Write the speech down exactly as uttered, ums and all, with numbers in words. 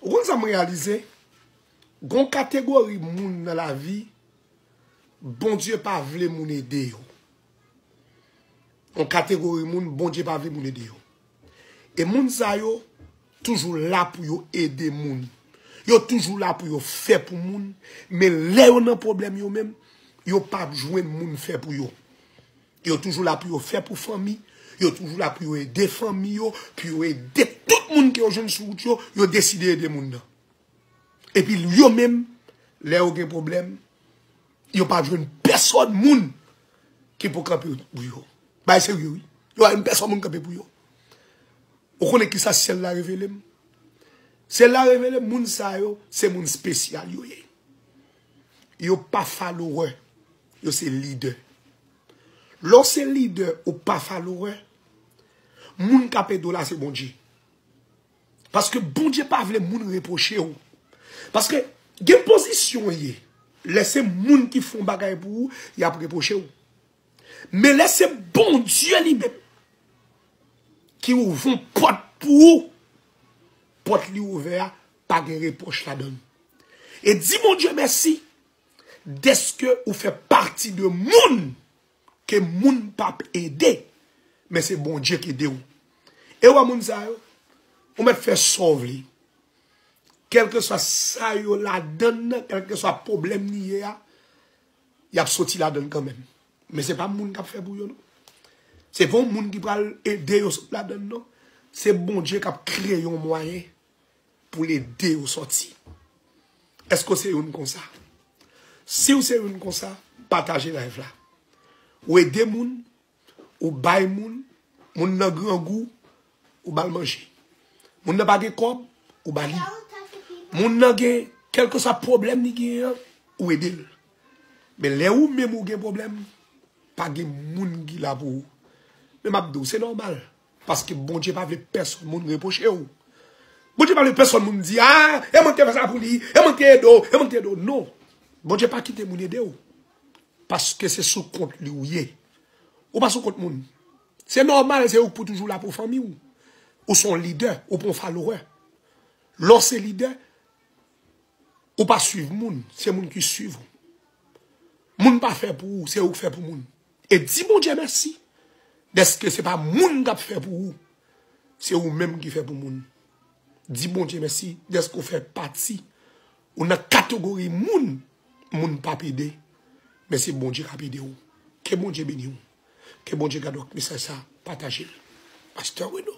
Ou konn sa m reyalize? Gon kategori moun nan lavi, Bondye pa vle moun ede yo. Yon kategori moun, Bondye pa vle moun ede yo. E moun sa yo toujou la pou yo ede moun. Yo toujou la pou yo fè pou moun. Men lè yo nan pwoblèm yo menm, yo pa jwenn moun fè pou yo. Yo toujou la pou yo fè pou fanmi. Yo toujou la pou yo ede fanmi yo, pou yo ede tout moun ke yo jwenn sou wout yo. Yo deside ede moun nan. Epi yo menm, lè yo gen pwoblèm, yo pa jwenn pèsòn moun ki pou kanpe pou yo. Bay serye, wi. Yo pa jwenn pèsòn moun kanpe pou yo. Ou konnen kisa syèl la revele m? Syèl la revele m, moun sa yo, se moun espesyal yo ye. Yo pa follower, yo se lidè. Lè w se lidè, ou pa follower, moun k ap ede w la se Bondye. Paske Bondye pa vle moun repwoche w. Paske gen pozisyon w ye. Lè se moun ki fè yon bagay pou ou, y ap repwoche w. Men lè se Bondye li menm ki ouvè yon pòt pou ou, pòt li ouvè a, pa gen repwòch ladan l. E di Bondye mèsi dèske ou fè pati de moun ke moun p ap ede, men se Bondye k ede w. E w wè moun sa yo, ou mèt fè sa w vle. Kèlkeswa sa yo ladan l nan, kèlkeswa pwoblèm li ye a, y ap soti ladan l kanmenm. Men se pa moun k ap fè pou yo, non. Se pa yon moun ki pral ede yo sot ladan l, non. Se Bondye k ap kreye yon mwayen pou l ede yo sòti. Èske w se youn konsa? Si w se youn konsa, pataje live la. Ou ede moun, ou bay moun, moun nan grangou, ou ba l manje. Moun nan pa gen kòb, ou ba li. Moun nan gen kèlkeswa pwoblèm li genyen an, ou ede l. Men lè ou menm ou gen pwoblèm, pa gen moun ki la pou ou. Men m ap di w, se nòmal. Paske Bondye pa vle pèsòn moun repwoche w. Bondye pa vle pèsòn moun di, a, e mwen ki te fè sa pou li, e mwen ki te ede w, e mwen ki te ede w. Non. Bondye pa kite moun ede w. Paske se sou kont li w ye. Ou pa sou kont moun. Se nòmal, se ou k pou toujou la pou fanmi w. Ou se yon lidè, ou pa yon follower. Lè w se lidè, ou pa swiv moun, se moun ki swiv ou. Moun pa fè pou ou, se ou k fè pou moun. E di Bondye mèsi dèske se pa moun k ap fè pou ou, se ou menm ki fè pou moun. Di Bondye mèsi dèske ou fè pati, ou nan kategori moun, moun p ap ede, men se Bondye k ap ede w. Ke Bondye beni w. Ke Bondye gade w ak mesaj sa, pataje l. Pastè Reno.